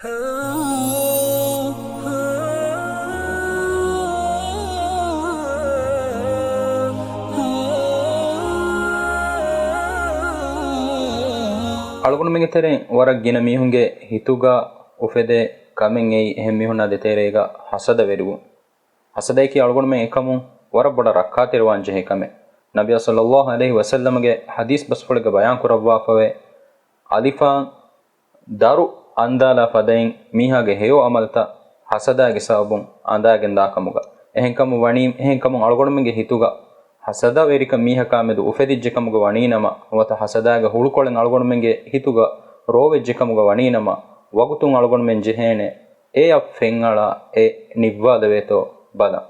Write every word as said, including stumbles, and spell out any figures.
އަޅުގަނޑުމެންގެ ތެރެއިން ވަރަށް ގިނަ މީހުންގެ ހިތުގަ އުފެދޭ ކަމެއް އެއީ އެހެން މީހުންނާ ދޭތެރޭގަ ހަސަދަވެރިވުން. ހަސަދައަކީ އަޅުގަނޑުމެން އެކަމުން ވަރަށް ބޮޑަށް ރައްކާތެރިވާން ޖެހޭ ކަމެއް. ނަބިއްޔާ ޞައްލައްލާހު ޢަލައިހި ވަސައްލަމްގެ ޙަދީޘް ބަސްފުޅެއްގަ ބަޔާން ކުރައްވާފަވޭ، އަލިފާން ދަރު އަންދާލާ ފަދައިން މީހާގެ ހެޔޮ ޢަމަލުތައް ހަސަދާގެ ސަބަބުން އަނދާގެން ދާކަމުގަ. އެހެންކަމުން ވަނީ، އެހެންކަމުން އަޅުގަނޑުމެންގެ ހިތުގަ ހަސަދަވެރިކަން މީހަކާމެދު އުފެދިއްޖެކަމުގަ ވަނީނަމަ، ނުވަތަ ހަސަދާގެ ހުޅުކޮޅެއް އަޅުގަނޑުމެންގެ ހިތުގަ ރޯވެއްޖެކަމުގަ ވަނީނަމަ، ވަގުތުން އަޅުގަނޑުމެން ޖެހޭނެ އެއަށް ފެންއަޅާ އެ ނިއްވާލެވޭތޯ ބަލަން.